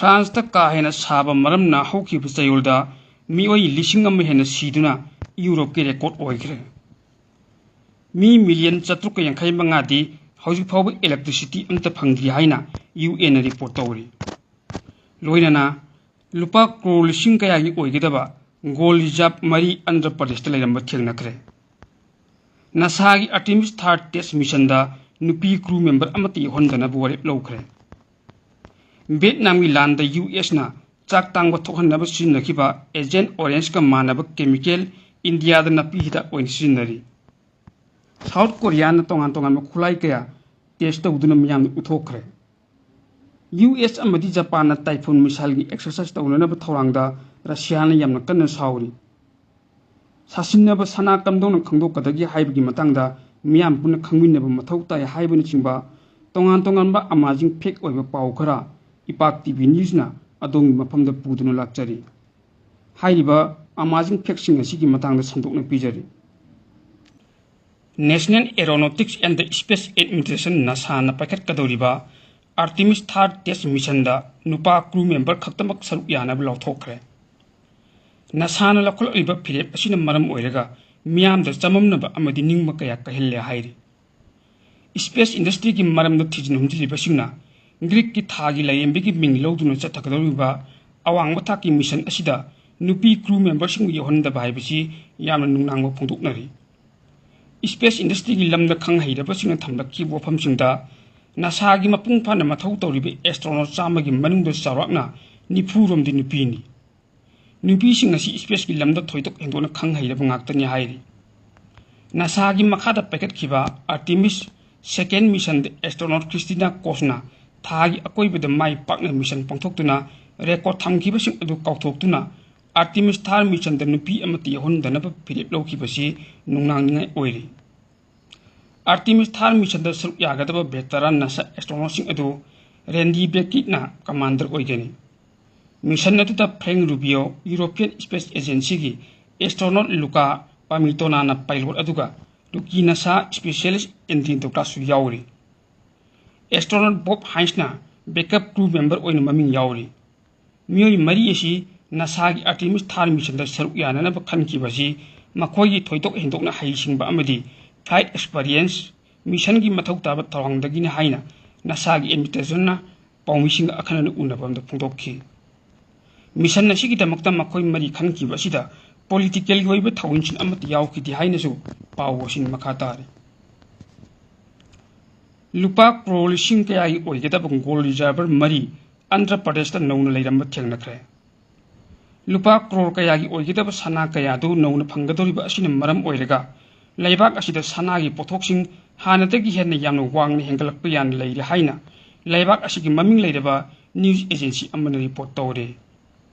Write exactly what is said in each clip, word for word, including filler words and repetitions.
ꯐ꯭ꯔꯥꯟꯁꯇ ꯀꯥ ꯍꯦꯟꯅ ꯁꯥꯕ ꯃꯔꯝꯅ ꯍꯧꯈꯤꯕ ꯆꯌꯣꯜꯗ ꯃꯤꯑꯣꯏ ꯂꯤꯁꯤꯡ ꯑꯃ ꯍꯦꯟꯅ ꯁꯤꯗꯨꯅ ꯌꯨꯔꯣꯞꯀꯤ ꯔꯦꯀꯣꯔꯗ ꯑꯣꯏꯈ꯭ꯔꯦ꯫ ꯃꯤ ꯃꯤꯂꯤꯌꯟ ꯆꯥꯇ꯭ꯔꯨꯛꯀ ꯌꯥꯡꯈꯩ ꯃꯉꯥꯗꯤ ꯍꯧꯖꯤꯛ ꯐꯥꯎꯕ electricity ꯑꯃꯠꯇ ꯐꯪꯗ꯭ꯔꯤ ꯍꯥꯏꯅ ꯌꯨ ꯑꯦꯟꯅ ꯔꯤꯄꯣꯔꯠ ꯇꯧꯔꯤ꯫ ꯂꯣꯏꯅꯅ ꯂꯨꯄꯥ ꯀ꯭ꯔꯣꯔ ꯂꯤꯁꯤꯡ ꯀꯌꯥꯒꯤ ꯑꯣꯏꯒꯗꯕ ꯒꯣꯜ ꯔꯤꯖꯥꯔꯚ ꯃꯔꯤ ꯑꯟꯙ꯭ꯔ ꯄ꯭ꯔꯗꯦꯁꯇ ꯂꯩꯔꯝꯕ ꯊꯦꯡꯅꯈ꯭ꯔꯦ꯫ ꯅꯥꯁꯥꯒꯤ ꯑꯥꯔꯇꯦꯃꯤꯁ ꯊꯥꯔꯠ ꯇꯦꯁ ꯃꯤꯁꯟꯗ ꯅꯨꯄꯤ ꯀ꯭ꯔꯨ ꯃꯦꯝꯕꯔ ꯑꯃꯠꯇ ꯌꯥꯎꯍꯟꯗꯅꯕ ꯋꯥꯔꯦꯞ ꯂꯧꯈ꯭ꯔꯦ꯫ ꯚꯤꯌꯦꯠꯅꯥꯝꯒꯤ ꯂꯥꯟꯗ ꯌꯨ ꯑꯦꯁꯅ ꯆꯥꯛ ꯇꯥꯡꯕ ꯊꯣꯛꯍꯟꯅꯕ ꯁꯤꯖꯤꯟꯅꯈꯤꯕ ꯑꯦꯖꯦꯟ ꯑꯣꯔꯦꯟꯖꯀ ꯃꯥꯟꯅꯕ ꯀꯦꯃꯤꯀꯦꯜ ꯏꯟꯗꯤꯌꯥꯗ ꯅꯥꯄꯤ ꯍꯤꯗꯥꯛ ꯑꯣꯏꯅ ꯁꯤꯖꯤꯟꯅꯔꯤ꯫ ꯁꯥꯎꯠ ꯀꯣꯔꯤꯌꯥꯅ ꯇꯣꯉꯥꯟ ꯇꯣꯉꯥꯟꯕ ꯈꯨꯠꯂꯥꯏ ꯀꯌꯥ ꯇꯦꯁ ꯇꯧꯗꯨꯅ ꯃꯤꯌꯥꯝꯗ ꯎꯠꯊꯣꯛꯈ꯭ꯔꯦ꯫ ꯌꯨ ꯑꯦꯁ ꯑꯃꯗꯤ ꯖꯄꯥꯟꯅ ꯇꯥꯏꯐꯨꯟ ꯃꯤꯁꯥꯏꯜꯒꯤ ꯑꯦꯛꯁꯔꯁꯥꯏꯁ ꯇꯧꯅꯅꯕ ꯊꯧꯔꯥꯡꯗ ꯔꯁꯤꯌꯥꯅ ꯌꯥꯝꯅ ꯀꯟꯅ ꯁꯥꯎꯔꯤ꯫ ꯁꯥꯁꯤꯟꯅꯕ ꯁꯅꯥ ꯀꯝꯗꯧꯅ ꯈꯪꯗꯣꯛꯀꯗꯒꯦ ꯍꯥꯏꯕꯒꯤ ꯃꯇꯥꯡꯗ ꯃꯤꯌꯥꯝ ꯄꯨꯟꯅ ꯈꯪꯃꯤꯟꯅꯕ ꯃꯊꯧ ꯇꯥꯏ ꯍꯥꯏꯕꯅꯆꯤꯡꯕ ꯇꯣꯉꯥꯟ ꯇꯣꯉꯥꯟꯕ ꯑꯃꯥꯖꯤꯡ ꯐꯦꯛ ꯑꯣꯏꯕ ꯄꯥꯎ ꯈꯔ ꯏꯄꯥꯛ ꯇꯤ ꯚꯤ ꯅ꯭ꯌꯨꯁꯅ ꯑꯗꯣꯝꯒꯤ ꯃꯐꯝꯗ ꯄꯨꯗꯨꯅ ꯂꯥꯛꯆꯔꯤ꯫ ꯍꯥꯏꯔꯤꯕ ꯑꯃꯥꯖꯤꯡ ꯐꯦꯛꯁꯤꯡ ꯑꯁꯤꯒꯤ ꯃꯇꯥꯡꯗ ꯁꯟꯗꯣꯛꯅ ꯄꯤꯖꯔꯤ꯫ National Aeronautics and the Space Administration, ꯅꯥꯁꯥꯅ ꯄꯥꯏꯈꯠꯀꯗꯧꯔꯤꯕ ꯑꯥꯔꯇꯦꯃꯤꯁ ꯊꯥꯔꯠ ꯇꯦꯁ ꯃꯤꯁꯟꯗ ꯅꯨꯄꯥ ꯀ꯭ꯔꯨ ꯃꯦꯝꯕꯔ ꯈꯛꯇꯃꯛ ꯁꯔꯨꯛ ꯌꯥꯅꯕ ꯂꯥꯎꯊꯣꯛꯈ꯭ꯔꯦ꯫ ꯅꯥꯁꯥꯅ ꯂꯧꯈꯠꯂꯛꯂꯤꯕ ꯐꯤꯔꯦꯞ ꯑꯁꯤꯅ ꯃꯔꯝ ꯑꯣꯏꯔꯒ ꯃꯤꯌꯥꯝꯗ ꯆꯃꯝꯅꯕ ꯑꯃꯗꯤ ꯅꯤꯡꯕ ꯀꯌꯥ ꯀꯥꯏꯍꯜꯂꯦ ꯍꯥꯏꯔꯤ꯫ ꯏꯁꯄꯦꯁ ꯏꯟꯗꯁꯇ꯭ꯔꯤꯒꯤ ꯃꯔꯝꯗ ꯊꯤꯖꯤꯟ ꯍꯨꯝꯖꯤꯜꯂꯤꯕꯁꯤꯡꯅ ꯒ꯭ꯔꯤꯛꯀꯤ ꯊꯥꯒꯤ ꯂꯥꯏꯔꯦꯝꯕꯤꯒꯤ ꯃꯤꯡ ꯂꯧꯗꯨꯅ ꯆꯠꯊꯒꯗꯧꯔꯤꯕ ꯑꯋꯥꯡꯕ ꯊꯥꯛꯀꯤ ꯃꯤꯁꯟ ꯑꯁꯤꯗ ꯅꯨꯄꯤ ꯀ꯭ꯔꯨ ꯃꯦꯝꯕꯔꯁꯤꯡꯕꯨ ꯌꯥꯎꯍꯟꯗꯕ ꯍꯥꯏꯕꯁꯤ ꯌꯥꯝꯅ ꯅꯨꯡꯅꯥꯡꯕ ꯐꯣꯡꯗꯣꯛꯅꯔꯤ꯫ ꯏꯁꯄꯦꯁ ꯏꯟꯗꯁꯇ꯭ꯔꯤꯒꯤ ꯂꯝꯗ ꯈꯪ ꯍꯩꯔꯕꯁꯤꯡꯅ ꯊꯝꯂꯛꯈꯤꯕ ꯋꯥꯐꯝꯁꯤꯡꯗ ꯅꯥꯁꯥꯒꯤ ꯃꯄꯨꯡ ꯐꯥꯅ ꯃꯊꯧ ꯇꯧꯔꯤꯕ ꯑꯦꯁꯇ꯭ꯔꯣꯅꯣꯠ ꯆꯥꯝꯃꯒꯤ ꯃꯅꯨꯡꯗ ꯆꯥꯎꯔꯥꯛꯅ ꯅꯤꯐꯨ ꯔꯣꯝꯗꯤ ꯅꯨꯄꯤꯅꯤ꯫ ꯅꯨꯄꯤꯁꯤꯡ ꯑꯁꯤ ꯏꯁꯄꯦꯁꯀꯤ ꯂꯝꯗ ꯊꯣꯏꯗꯣꯛ ꯍꯦꯟꯗꯣꯛꯅ ꯈꯪ ꯍꯩꯔꯕ ꯉꯥꯛꯇꯅꯤ ꯍꯥꯏꯔꯤ꯫ ꯅꯥꯁꯥꯒꯤ ꯃꯈꯥꯗ ꯄꯥꯏꯈꯠꯈꯤꯕ ꯑꯥꯔꯇꯦꯃꯤꯁ ꯁꯦꯀꯦꯟ ꯃꯤꯁꯟꯗ ꯑꯦꯁꯇ꯭ꯔꯣꯅꯣꯠ ꯈ꯭ꯔꯤꯁꯇꯤꯅꯥ ꯀꯣꯁꯅ ꯊꯥꯒꯤ ꯑꯀꯣꯏꯕꯗ ꯃꯥꯏ ꯄꯥꯛꯅ ꯃꯤꯁꯟ ꯄꯥꯡꯊꯣꯛꯇꯨꯅ ꯔꯦꯀꯣꯔꯗ ꯊꯝꯈꯤꯕꯁꯤꯡ ꯑꯗꯨ ꯀꯥꯎꯊꯣꯛꯇꯨꯅ ꯑꯥꯔꯇꯦꯃꯤꯁ ꯊꯥꯔ ꯃꯤꯁꯟꯗ ꯅꯨꯄꯤ ꯑꯃꯠꯇ ꯌꯥꯎꯍꯟꯗꯅꯕ ꯐꯤꯔꯦꯞ ꯂꯧꯈꯤꯕꯁꯤ ꯅꯨꯡꯅꯥꯡꯅꯤꯡꯉꯥꯏ ꯑꯣꯏꯔꯤ꯫ ꯑꯥꯔꯇꯦꯃꯤꯁ ꯊꯥꯔ ꯃꯤꯁꯟꯗ ꯁꯔꯨꯛ ꯌꯥꯒꯗꯕ ꯚꯦꯇꯔꯥꯟ ꯅꯥꯁꯥ ꯑꯦꯁꯇ꯭ꯔꯣꯅꯣꯠꯁꯤꯡ ꯑꯗꯨ ꯔꯦꯟꯗꯤ ꯕ꯭ꯔꯦꯀꯤꯠꯅ ꯀꯃꯥꯟꯗꯔ ꯑꯣꯏꯒꯅꯤ꯫ ꯃꯤꯁꯟ ꯑꯗꯨꯗ ꯐ꯭ꯔꯦꯡ ꯔꯨꯕꯤꯌꯣ, ꯌꯨꯔꯣꯄꯤꯌꯟ ꯏꯁꯄꯦꯁ ꯑꯦꯖꯦꯟꯁꯤꯒꯤ ꯑꯦꯁꯇ꯭ꯔꯣꯅꯣꯠ ꯂꯨꯀꯥ ꯄꯥꯃꯤꯇꯣꯅꯥꯅ ꯄꯥꯏꯂꯣꯠ ꯑꯗꯨꯒ ꯔꯨꯀꯤ ꯅꯥꯁꯥ ꯏꯁꯄꯦꯁꯤꯌꯦꯂꯤꯁ ꯑꯦꯟꯗ꯭ꯔꯤ ꯗꯣꯒ꯭ꯂꯥꯁꯁꯨ ꯌꯥꯎꯔꯤ꯫ ꯑꯦꯁꯇ꯭ꯔꯣꯅꯣꯠ ꯕꯣꯕ ꯍꯥꯏꯟꯁꯅ backup crew member ꯑꯣꯏꯅ ꯃꯃꯤꯡ ꯌꯥꯎꯔꯤ꯫ ꯃꯤꯑꯣꯏ ꯃꯔꯤ ꯑꯁꯤ ꯅꯥꯁꯥꯒꯤ ꯑꯥꯔꯇꯦꯃꯤꯁ ꯊꯥꯔ ꯃꯤꯁꯟꯗ ꯁꯔꯨꯛ ꯌꯥꯅꯅꯕ ꯈꯟꯈꯤꯕ ꯑꯁꯤ ꯃꯈꯣꯏꯒꯤ ꯊꯣꯏꯗꯣꯛ ꯍꯦꯟꯗꯣꯛꯅ ꯍꯩꯁꯤꯡꯕ ꯑꯃꯗꯤ flight experience, ꯃꯤꯁꯟꯒꯤ ꯃꯊꯧ ꯇꯥꯕ ꯊꯧꯔꯥꯡꯗꯒꯤꯅꯤ ꯍꯥꯏꯅ ꯅꯥꯁꯥꯒꯤ ꯑꯦꯗꯃꯤꯅꯤꯁꯇ꯭ꯔꯦꯁꯟꯅ ꯄꯥꯎꯃꯤꯁꯤꯡꯒ ꯑꯈꯟꯅꯅ ꯎꯅꯕ ꯑꯃꯗ ꯐꯣꯡꯗꯣꯛꯈꯤ꯫ ꯃꯤꯁꯟ ꯑꯁꯤꯒꯤꯗꯃꯛꯇ ꯃꯈꯣꯏ ꯃꯔꯤ ꯈꯟꯈꯤꯕ ꯑꯁꯤꯗ ꯄꯣꯂꯤꯇꯤꯀꯦꯜꯒꯤ ꯑꯣꯏꯕ ꯊꯧꯑꯣꯡꯁꯤꯡ ꯑꯃꯠꯇ ꯌꯥꯎꯈꯤꯗꯦ ꯍꯥꯏꯅꯁꯨ ꯄꯥꯎ ꯑꯁꯤꯅ ꯃꯈꯥ ꯇꯥꯔꯤ꯫ ꯂꯨꯄꯥ ꯀ꯭ꯔꯣꯔ ꯂꯤꯁꯤꯡ ꯀꯌꯥꯒꯤ ꯑꯣꯏꯒꯗꯕ ꯒꯣꯜ ꯔꯤꯖꯥꯔꯚꯔ ꯃꯔꯤ ꯑꯟꯙ꯭ꯔ ꯄ꯭ꯔꯗꯦꯁꯇ ꯅꯧꯅ ꯂꯩꯔꯝꯕ ꯊꯦꯡꯅꯈ꯭ꯔꯦ꯫ ꯂꯨꯄꯥ ꯀ꯭ꯔꯣꯔ ꯀꯌꯥꯒꯤ ꯑꯣꯏꯒꯗꯕ ꯁꯅꯥ ꯀꯌꯥꯗꯨ ꯅꯧꯅ ꯐꯪꯒꯗꯧꯔꯤꯕ ꯑꯁꯤꯅ ꯃꯔꯝ ꯑꯣꯏꯔꯒ ꯂꯩꯕꯥꯛ ꯑꯁꯤꯗ ꯁꯅꯥꯒꯤ ꯄꯣꯠꯊꯣꯛꯁꯤꯡ ꯍꯥꯟꯅꯗꯒꯤ ꯍꯦꯟꯅ ꯌꯥꯝꯅ ꯋꯥꯡꯅ ꯍꯦꯟꯒꯠꯂꯛꯄ ꯌꯥꯅ ꯂꯩꯔꯦ ꯍꯥꯏꯅ ꯂꯩꯕꯥꯛ ꯑꯁꯤꯒꯤ ꯃꯃꯤꯡ ꯂꯩꯔꯕ ꯅ꯭ꯌꯨꯁ ꯑꯦꯖꯦꯟꯁꯤ ꯑꯃꯅ ꯔꯤꯄꯣꯔꯠ ꯇꯧꯔꯦ꯫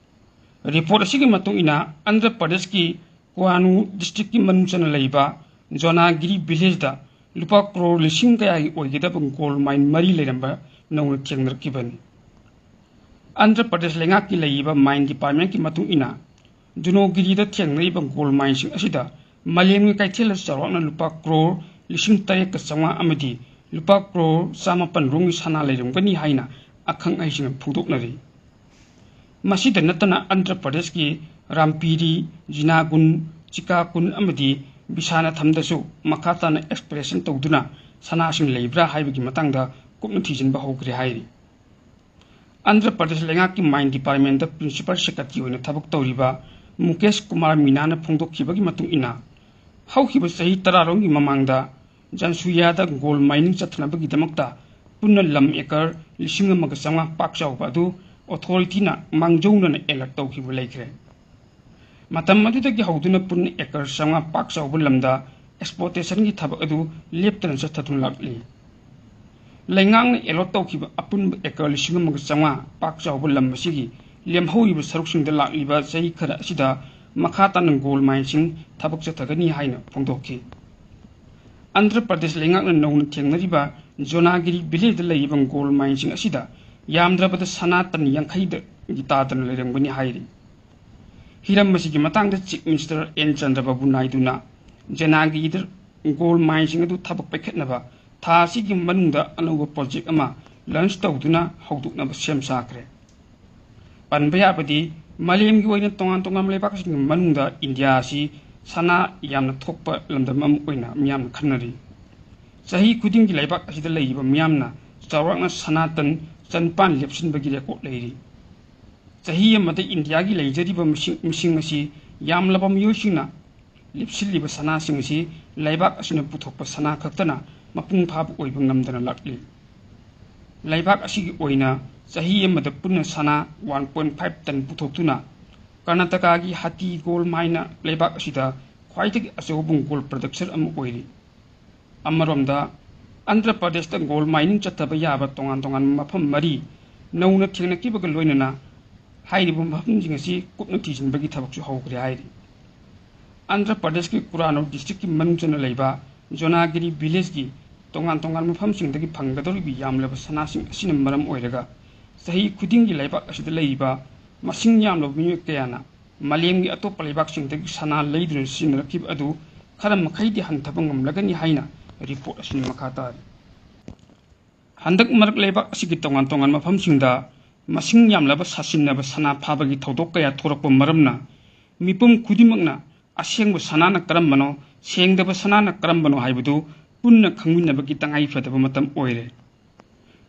ꯔꯤꯄꯣꯔꯠ ꯑꯁꯤꯒꯤ ꯃꯇꯨꯡ ꯏꯟꯅ ꯑꯟꯙ꯭ꯔ ꯄ꯭ꯔꯗꯦꯁꯀꯤ ꯀ꯭ꯋꯥꯅꯨ ꯗꯤꯁꯇ꯭ꯔꯤꯛꯀꯤ ꯃꯅꯨꯡ ꯆꯟꯅ ꯂꯩꯕ ꯖꯣꯅꯥꯒꯤꯔꯤ ꯚꯤꯂꯦꯖꯇ ꯂꯨꯄꯥ ꯀ꯭ꯔꯣꯔ ꯂꯤꯁꯤꯡ ꯀꯌꯥꯒꯤ ꯑꯣꯏꯒꯗꯕ ꯒꯣꯜ ꯃꯥꯏꯟ ꯃꯔꯤ ꯂꯩꯔꯝꯕ ꯅꯧꯅ ꯊꯦꯡꯅꯔꯛꯈꯤꯕꯅꯤ꯫ ꯑꯟꯙ꯭ꯔ ꯄ꯭ꯔꯗꯦꯁ ꯂꯩꯉꯥꯛꯀꯤ ꯂꯩꯔꯤꯕ ꯃꯥꯏꯟ ꯗꯤꯄꯥꯔꯠꯃꯦꯟꯠꯀꯤ ꯃꯇꯨꯡ ꯏꯟꯅ, ꯖꯨꯅꯣꯒꯤꯔꯤꯗ ꯊꯦꯡꯅꯔꯤꯕ ꯒꯣꯜ ꯃꯥꯏꯟꯁꯤꯡ ꯑꯁꯤꯗ ꯃꯥꯂꯦꯝꯒꯤ ꯀꯩꯊꯦꯜꯗ ꯆꯥꯎꯔꯥꯛꯅ ꯂꯨꯄꯥ ꯀ꯭ꯔꯣꯔ ꯂꯤꯁꯤꯡ ꯇꯔꯦꯠꯀ ꯆꯥꯝꯃꯉꯥ ꯑꯃꯗꯤ ꯂꯨꯄꯥ ꯀ꯭ꯔꯣꯔ ꯆꯥꯃꯥꯄꯟ ꯔꯣꯝꯒꯤ ꯁꯅꯥ ꯂꯩꯔꯝꯒꯅꯤ ꯍꯥꯏꯅ ꯑꯈꯪ ꯑꯍꯩꯁꯤꯡꯅ ꯐꯣꯡꯗꯣꯛꯅꯔꯤ꯫ ꯃꯁꯤꯗ ꯅꯠꯇꯅ ꯑꯟꯙ꯭ꯔ ꯄ꯭ꯔꯗꯦꯁꯀꯤ ꯔꯥꯝꯄꯤꯔꯤ, ꯖꯤꯅꯥꯒꯨꯟ, ꯆꯤꯀꯥꯀꯨꯟ ꯑꯃꯗꯤ ꯕꯤꯁꯥꯅꯥꯊꯝꯗꯁꯨ ꯃꯈꯥ ꯇꯥꯅ ꯑꯦꯛꯁꯄ꯭ꯂꯣꯔꯦꯁꯟ ꯇꯧꯗꯨꯅ ꯁꯅꯥꯁꯤꯡ ꯂꯩꯕ꯭ꯔꯥ ꯍꯥꯏꯕꯒꯤ ꯃꯇꯥꯡꯗ ꯀꯨꯞꯅ ꯊꯤꯖꯤꯟꯕ ꯍꯧꯈ꯭ꯔꯦ ꯍꯥꯏꯔꯤ꯫ ꯑꯟꯙ꯭ꯔ ꯄ꯭ꯔꯗꯦꯁ ꯂꯩꯉꯥꯛꯀꯤ ꯃꯥꯏꯟ ꯗꯤꯄꯥꯔꯠꯃꯦꯟꯠꯇ ꯄ꯭ꯔꯤꯟꯁꯤꯄꯥꯜ ꯁꯦꯀ꯭ꯔꯦꯇꯔꯤ ꯑꯣꯏꯅ ꯊꯕꯛ ꯇꯧꯔꯤꯕ ꯃꯨꯀꯦꯁ ꯀꯨꯃꯥꯔ ꯃꯤꯅꯥꯅ ꯐꯣꯡꯗꯣꯛꯈꯤꯕꯒꯤ ꯃꯇꯨꯡ ꯏꯟꯅ, ꯍꯧꯈꯤꯕ ꯆꯍꯤ ꯇꯔꯥꯔꯣꯝꯒꯤ ꯃꯃꯥꯡꯗ ꯖꯥꯟꯁꯨꯌꯥꯗ ꯒꯣꯜ ꯃꯥꯏꯅꯤꯡ ꯆꯠꯊꯅꯕꯒꯤꯗꯃꯛꯇ ꯄꯨꯟꯅ ꯂꯝ ꯑꯦꯀꯔ ꯂꯤꯁꯤꯡ ꯑꯃꯒ ꯆꯥꯝꯃꯉꯥ ꯄꯥꯛ ꯆꯥꯎꯕ ꯑꯗꯨ ꯑꯣꯊꯣꯔꯤꯇꯤꯅ ꯃꯥꯡꯖꯧꯅꯅ ꯑꯦꯂꯔꯠ ꯇꯧꯈꯤꯕ ꯂꯩꯈ꯭ꯔꯦ꯫ ꯃꯇꯝ ꯑꯗꯨꯗꯒꯤ ꯍꯧꯗꯨꯅ ꯄꯨꯟꯅ ꯑꯦꯀꯔ ꯆꯥꯝꯃꯉꯥ ꯄꯥꯛ ꯆꯥꯎꯕ ꯂꯝꯗ ꯑꯦꯛꯁꯄ꯭ꯂꯣꯏꯇꯦꯁꯟꯒꯤ ꯊꯕꯛ ꯑꯗꯨ ꯂꯦꯞꯇꯅ ꯆꯠꯊꯗꯨꯅ ꯂꯥꯛꯂꯤ꯫ ꯂꯩꯉꯥꯛꯅ ꯑꯦꯂꯣꯠ ꯇꯧꯈꯤꯕ ꯑꯄꯨꯟꯕ ꯑꯦꯀꯔ ꯂꯤꯁꯤꯡ ꯑꯃꯒ ꯆꯥꯝꯃꯉꯥ ꯄꯥꯛ ꯆꯥꯎꯕ ꯂꯝ ꯑꯁꯤꯒꯤ ꯂꯦꯝꯍꯧꯔꯤꯕ ꯁꯔꯨꯛꯁꯤꯡꯗ ꯂꯥꯛꯂꯤꯕ ꯆꯍꯤ ꯈꯔ ꯑꯁꯤꯗ ꯃꯈꯥ ꯇꯥꯅ ꯒꯣꯜ ꯃꯥꯏꯟꯁꯤꯡ ꯊꯕꯛ ꯆꯠꯊꯒꯅꯤ ꯍꯥꯏꯅ ꯐꯣꯡꯗꯣꯛꯈꯤ꯫ ꯑꯟꯙ꯭ꯔ ꯄ꯭ꯔꯗꯦꯁ ꯂꯩꯉꯥꯛꯅ ꯅꯧꯅ ꯊꯦꯡꯅꯔꯤꯕ ꯖꯣꯅꯥꯒꯤꯔꯤ ꯚꯤꯂꯦꯖꯗ ꯂꯩꯔꯤꯕ ꯒꯣꯜ ꯃꯥꯏꯟꯁꯤꯡ ꯑꯁꯤꯗ ꯌꯥꯝꯗ꯭ꯔꯕꯗ ꯁꯅꯥ ꯇꯟ ꯌꯥꯡꯈꯩꯗꯒꯤ ꯇꯥꯗꯅ ꯂꯩꯔꯝꯒꯅꯤ ꯍꯥꯏꯔꯤ꯫ ꯍꯤꯔꯝ ꯑꯁꯤꯒꯤ ꯃꯇꯥꯡꯗ ꯆꯤꯐ ꯃꯤꯅꯤꯁꯇꯔ ꯑꯦꯟ ꯆꯟꯗ꯭ꯔꯕꯥꯕꯨ ꯅꯥꯏꯗꯨꯅ ꯖꯦꯅꯥꯒꯤꯗ ꯒꯣꯜ ꯃꯥꯏꯟꯁꯤꯡ ꯑꯗꯨ ꯊꯕꯛ ꯄꯥꯏꯈꯠꯅꯕ ꯊꯥ ꯑꯁꯤꯒꯤ ꯃꯅꯨꯡꯗ ꯑꯅꯧꯕ ꯄ꯭ꯔꯣꯖꯦꯛ ꯑꯃ ꯂꯟꯆ ꯇꯧꯗꯨꯅ ꯍꯧꯗꯣꯛꯅꯕ ꯁꯦꯝ ꯁꯥꯈ꯭ꯔꯦ꯫ ꯄꯟꯕ ꯌꯥꯕꯗꯤ, ꯃꯥꯂꯦꯝꯒꯤ ꯑꯣꯏꯅ ꯇꯣꯉꯥꯟ ꯇꯣꯉꯥꯟꯕ ꯂꯩꯕꯥꯛꯁꯤꯡꯒꯤ ꯃꯅꯨꯡꯗ ꯏꯟꯗꯤꯌꯥ ꯑꯁꯤ ꯁꯅꯥ ꯌꯥꯝꯅ ꯊꯣꯛꯄ ꯂꯝꯗꯝ ꯑꯃ ꯑꯣꯏꯅ ꯃꯤꯌꯥꯝꯅ ꯈꯟꯅꯔꯤ꯫ ꯆꯍꯤ ꯈꯨꯗꯤꯡꯒꯤ ꯂꯩꯕꯥꯛ ꯑꯁꯤꯗ ꯂꯩꯔꯤꯕ ꯃꯤꯌꯥꯝꯅ ꯆꯥꯎꯔꯥꯛꯅ ꯁꯅꯥ ꯇꯟ ꯆꯅꯤꯄꯥꯟ ꯂꯦꯞꯁꯤꯟꯕꯒꯤ ꯔꯦꯀꯣꯔꯗ ꯂꯩꯔꯤ꯫ ꯆꯍꯤ ꯑꯃꯗ ꯏꯟꯗꯤꯌꯥꯒꯤ ꯂꯩꯖꯔꯤꯕ ꯃꯤꯁꯤꯡ, ꯃꯤꯁꯤꯡ ꯑꯁꯤ ꯌꯥꯝꯂꯕ ꯃꯤꯑꯣꯏꯁꯤꯡꯅ ꯂꯦꯞꯁꯤꯜꯂꯤꯕ ꯁꯅꯥꯁꯤꯡ ꯑꯁꯤ ꯂꯩꯕꯥꯛ ꯑꯁꯤꯅ ꯄꯨꯊꯣꯛꯄ ꯁꯅꯥ ꯈꯛꯇꯅ ꯃꯄꯨꯡ ꯐꯥꯕ ꯑꯣꯏꯕ ꯉꯝꯗꯅ ꯂꯥꯛꯂꯤ꯫ ꯂꯩꯕꯥꯛ ꯑꯁꯤꯒꯤ ꯑꯣꯏꯅ ꯆꯍꯤ ꯑꯃꯗ ꯄꯨꯟꯅ ꯁꯅꯥ ꯋꯥꯟ ꯄꯣꯏꯟ ꯐꯥꯏꯚ ꯇꯟ ꯄꯨꯊꯣꯛꯇꯨꯅ ꯀꯔꯅꯥꯇꯀꯥꯒꯤ ꯍꯇꯤ ꯒꯣꯜ ꯃꯥꯏꯟꯅ ꯂꯩꯕꯥꯛ ꯑꯁꯤꯗ ꯈ꯭ꯋꯥꯏꯗꯒꯤ ꯑꯆꯧꯕ ꯒꯣꯜ ꯄ꯭ꯔꯗꯛꯁꯔ ꯑꯃ ꯑꯣꯏꯔꯤ꯫ ꯑꯃꯔꯣꯝꯗ, ꯑꯟꯙ꯭ꯔ ꯄ꯭ꯔꯗꯦꯁꯇ ꯒꯣꯜ ꯃꯥꯏꯅꯤꯡ ꯆꯠꯊꯕ ꯌꯥꯕ ꯇꯣꯉꯥꯟ ꯇꯣꯉꯥꯟꯕ ꯃꯐꯝ ꯃꯔꯤ ꯅꯧꯅ ꯊꯦꯡꯅꯈꯤꯕꯒ ꯂꯣꯏꯅꯅ ꯍꯥꯏꯔꯤꯕ ꯃꯐꯝꯁꯤꯡ ꯑꯁꯤ ꯀꯨꯞꯅ ꯊꯤꯖꯤꯟꯕꯒꯤ ꯊꯕꯛꯁꯨ ꯍꯧꯈ꯭ꯔꯦ ꯍꯥꯏꯔꯤ꯫ ꯑꯟꯙ꯭ꯔ ꯄ꯭ꯔꯗꯦꯁꯀꯤ ꯀꯨꯔꯥꯅꯨꯔ ꯗꯤꯁꯇ꯭ꯔꯤꯛꯀꯤ ꯃꯅꯨꯡ ꯆꯟꯅ ꯂꯩꯕ ꯖꯣꯅꯥꯒꯤꯔꯤ ꯚꯤꯂꯦꯖꯀꯤ ꯇꯣꯉꯥꯟ ꯇꯣꯉꯥꯟꯕ ꯃꯐꯝꯁꯤꯡꯗꯒꯤ ꯐꯪꯒꯗꯧꯔꯤꯕ ꯌꯥꯝꯂꯕ ꯁꯅꯥꯁꯤꯡ ꯑꯁꯤꯅ ꯃꯔꯝ ꯑꯣꯏꯔꯒ ꯆꯍꯤ ꯈꯨꯗꯤꯡꯒꯤ ꯂꯩꯕꯥꯛ ꯑꯁꯤꯗ ꯂꯩꯔꯤꯕ ꯃꯁꯤꯡ ꯌꯥꯝꯂꯕ ꯃꯤꯑꯣꯏ ꯀꯌꯥꯅ ꯃꯥꯂꯦꯝꯒꯤ ꯑꯇꯣꯞꯄ ꯂꯩꯕꯥꯛꯁꯤꯡꯗꯒꯤ ꯁꯅꯥ ꯂꯩꯗꯨꯅ ꯁꯤꯖꯤꯟꯅꯔꯛꯈꯤꯕ ꯑꯗꯨ ꯈꯔ ꯃꯈꯩꯗꯤ ꯍꯟꯊꯕ ꯉꯝꯂꯒꯅꯤ ꯍꯥꯏꯅ ꯔꯤꯄꯣꯔꯠ ꯑꯁꯤꯅ ꯃꯈꯥ ꯇꯥꯔꯤ꯫ ꯍꯟꯗꯛ ꯃꯔꯛ ꯂꯩꯕꯥꯛ ꯑꯁꯤꯒꯤ ꯇꯣꯉꯥꯟ ꯇꯣꯉꯥꯟꯕ ꯃꯐꯝꯁꯤꯡꯗ ꯃꯁꯤꯡ ꯌꯥꯝꯂꯕ ꯁꯥꯁꯤꯟꯅꯕ ꯁꯅꯥ ꯐꯥꯕꯒꯤ ꯊꯧꯗꯣꯛ ꯀꯌꯥ ꯊꯣꯔꯛꯄ ꯃꯔꯝꯅ ꯃꯤꯄꯨꯝ ꯈꯨꯗꯤꯡꯃꯛꯅ ꯑꯁꯦꯡꯕ ꯁꯅꯥꯅ ꯀꯔꯝꯕꯅꯣ, ꯁꯦꯡꯗꯕ ꯁꯅꯥꯅ ꯀꯔꯝꯕꯅꯣ ꯍꯥꯏꯕꯗꯨ ꯄꯨꯟꯅ ꯈꯪꯃꯤꯟꯅꯕꯒꯤ ꯇꯉꯥꯏ ꯐꯗꯕ ꯃꯇꯝ ꯑꯣꯏꯔꯦ꯫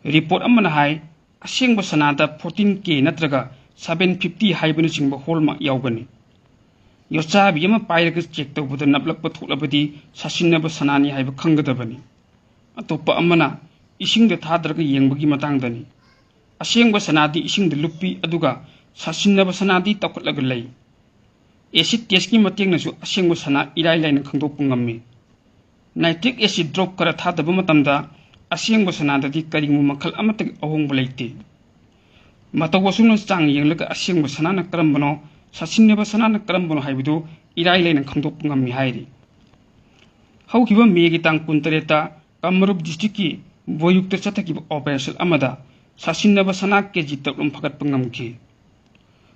ꯔꯤꯄꯣꯔꯠ ꯑꯃꯅ ꯍꯥꯏ, ꯑꯁꯦꯡꯕ ꯁꯅꯥꯗ ꯐꯣꯔꯇꯤꯟ ꯀꯦ ꯅꯠꯇ꯭ꯔꯒ ꯁꯚꯦꯟ ꯐꯤꯐꯇꯤ ꯍꯥꯏꯕꯅꯆꯤꯡꯕ ꯍꯣꯜꯃꯥꯔꯛ ꯌꯥꯎꯒꯅꯤ꯫ ꯌꯣꯠꯆꯥꯕꯤ ꯑꯃ ꯄꯥꯏꯔꯒ ꯆꯦꯛ ꯇꯧꯕꯗ ꯅꯞꯂꯛꯄ ꯊꯣꯛꯂꯕꯗꯤ ꯁꯥꯁꯤꯟꯅꯕ ꯁꯅꯥꯅꯤ ꯍꯥꯏꯕ ꯈꯪꯒꯗꯕꯅꯤ꯫ ꯑꯇꯣꯞꯄ ꯑꯃꯅ ꯏꯁꯤꯡꯗ ꯊꯥꯗꯔꯒ ꯌꯦꯡꯕꯒꯤ ꯃꯇꯥꯡꯗꯅꯤ꯫ ꯑꯁꯦꯡꯕ ꯁꯅꯥꯗꯤ ꯏꯁꯤꯡꯗ ꯂꯨꯞꯄꯤ, ꯑꯗꯨꯒ ꯁꯥꯁꯤꯟꯅꯕ ꯁꯅꯥꯗꯤ ꯇꯧꯈꯠꯂꯒ ꯂꯩ꯫ ꯑꯦꯁꯤꯗ ꯇꯦꯁꯀꯤ ꯃꯇꯦꯡꯅꯁꯨ ꯑꯁꯦꯡꯕ ꯁꯅꯥ ꯏꯔꯥꯏ ꯂꯥꯏꯅ ꯈꯪꯗꯣꯛꯄ ꯉꯝꯃꯤ꯫ ꯅꯥꯏꯇ꯭ꯔꯤꯛ ꯑꯦꯁꯤꯗ ꯗ꯭ꯔꯣꯞ ꯈꯔ ꯊꯥꯗꯕ ꯃꯇꯝꯗ ꯑꯁꯦꯡꯕ ꯁꯅꯥꯗꯗꯤ ꯀꯔꯤꯒꯨꯝꯕ ꯃꯈꯜ ꯑꯃꯠꯇꯒꯤ ꯑꯍꯣꯡꯕ ꯂꯩꯇꯦ꯫ ꯃꯇꯧ ꯑꯁꯨꯝꯅ ꯆꯥꯡ ꯌꯦꯡꯂꯒ ꯑꯁꯦꯡꯕ ꯁꯅꯥꯅ ꯀꯔꯝꯕꯅꯣ, ꯁꯥꯁꯤꯟꯅꯕ ꯁꯅꯥꯅ ꯀꯔꯝꯕꯅꯣ ꯍꯥꯏꯕꯗꯨ ꯏꯔꯥꯏ ꯂꯥꯏꯅ ꯈꯪꯗꯣꯛꯄ ꯉꯝꯃꯤ ꯍꯥꯏꯔꯤ꯫ ꯍꯧꯈꯤꯕ ꯃꯦꯒꯤ ꯇꯥꯡ ꯀꯨꯟꯇꯔꯦꯠꯇ ꯀꯥꯃꯔꯨꯞ ꯗꯤꯁꯇ꯭ꯔꯤꯛꯀꯤ ꯕꯣꯌꯨꯛꯇ ꯆꯠꯊꯈꯤꯕ ꯑꯣꯄꯔꯦꯁꯟ ꯑꯃꯗ ꯁꯥꯁꯤꯟꯅꯕ ꯁꯅꯥ ꯀꯦꯖꯤ ꯇꯔꯨꯛ ꯐꯥꯒꯠꯄ ꯉꯝꯈꯤ꯫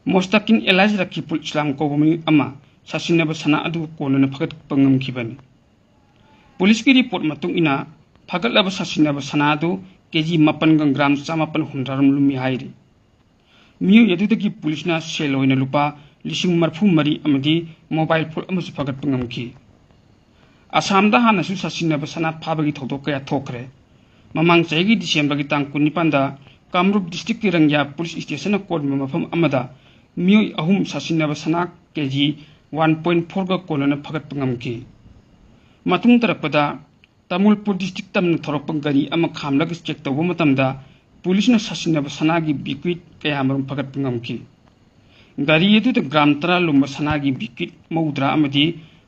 ꯃꯣꯁꯇꯥꯀꯤꯟ ꯑꯦꯂꯥꯏꯖ ꯔꯈꯤꯄꯨꯜ ꯏꯁꯂꯥꯝ ꯀꯧꯕ ꯃꯤꯑꯣꯏ ꯑꯃ ꯁꯥꯁꯤꯟꯅꯕ ꯁꯅꯥ ꯑꯗꯨ ꯀꯣꯟꯅꯅ ꯐꯥꯒꯠꯄ ꯉꯝꯈꯤꯕꯅꯤ꯫ ꯄꯨꯂꯤꯁꯀꯤ ꯔꯤꯄꯣꯔꯠ ꯃꯇꯨꯡ ꯏꯟꯅ, ꯐꯥꯒꯠꯂꯕ ꯁꯥꯁꯤꯟꯅꯕ ꯁꯅꯥ ꯑꯗꯨ ꯀꯦ ꯖꯤ ꯃꯥꯄꯟꯒ ꯒ꯭ꯔꯥꯝ ꯆꯥꯃꯥꯄꯟ ꯍꯨꯝꯗ꯭ꯔꯥꯔꯣꯝ ꯂꯨꯝꯃꯤ ꯍꯥꯏꯔꯤ꯫ ꯃꯤꯑꯣꯏ ꯑꯗꯨꯗꯒꯤ ꯄꯨꯂꯤꯁꯅ ꯁꯦꯜ ꯑꯣꯏꯅ ꯂꯨꯄꯥ ꯂꯤꯁꯤꯡ ꯃꯔꯤꯐꯨ ꯃꯔꯤ ꯑꯃꯗꯤ ꯃꯣꯕꯥꯏꯜ ꯐꯣꯟ ꯑꯃꯁꯨ ꯐꯥꯒꯠꯄ ꯉꯝꯈꯤ꯫ ꯑꯁꯥꯝꯗ ꯍꯥꯟꯅꯁꯨ ꯁꯥꯁꯤꯟꯅꯕ ꯁꯅꯥ ꯐꯥꯕꯒꯤ ꯊꯧꯗꯣꯛ ꯀꯌꯥ ꯊꯣꯛꯈ꯭ꯔꯦ꯫ ꯃꯃꯥꯡ ꯆꯍꯤꯒꯤ ꯗꯤꯁꯦꯝꯕꯔꯒꯤ ꯇꯥꯡ ꯀꯨꯟꯅꯤꯄꯥꯟꯗ ꯀꯥꯃꯔꯨꯞ ꯗꯤꯁꯇ꯭ꯔꯤꯛꯀꯤ ꯔꯪꯒ꯭ꯌꯥ ꯄꯨꯂꯤꯁ ꯁ꯭ꯇꯦꯁꯟꯅ ꯀꯣꯟꯕ ꯃꯐꯝ ꯑꯃꯗ ꯃꯤꯑꯣꯏ ꯑꯍꯨꯝ ꯁꯥꯁꯤꯟꯅꯕ ꯁꯅꯥ ꯀꯦ ꯖꯤ ꯋꯥꯟ ꯄꯣꯏꯟ ꯐꯣꯔꯒ ꯀꯣꯟꯅꯅ ꯐꯥꯒꯠꯄ ꯉꯝꯈꯤ꯫ ꯃꯇꯨꯡ ꯇꯥꯔꯛꯄꯗ ꯇꯥꯃꯨꯜꯄꯨꯔ ꯗꯤꯁꯇ꯭ꯔꯤꯛ ꯇꯝꯅ ꯊꯧꯔꯛꯄ ꯒꯥꯔꯤ ꯑꯃ ꯈꯥꯝꯂꯒ ꯆꯦꯛ ꯇꯧꯕ ꯃꯇꯝꯗ ꯄꯨꯂꯤꯁꯅ ꯁꯥꯁꯤꯟꯅꯕ ꯁꯅꯥꯒꯤ ꯕꯤꯀ꯭ꯋꯤꯠ ꯀꯌꯥꯃꯔꯨꯝ ꯐꯥꯒꯠꯄ ꯉꯝꯈꯤ꯫ ꯒꯥꯔꯤ ꯑꯗꯨꯗ ꯒ꯭ꯔꯥꯝ ꯇꯔꯥ ꯂꯨꯝꯕ ꯁꯅꯥꯒꯤ ꯕꯤꯀ꯭ꯋꯤꯠ ꯃꯧꯗ꯭ꯔꯥ ꯑꯃꯗꯤ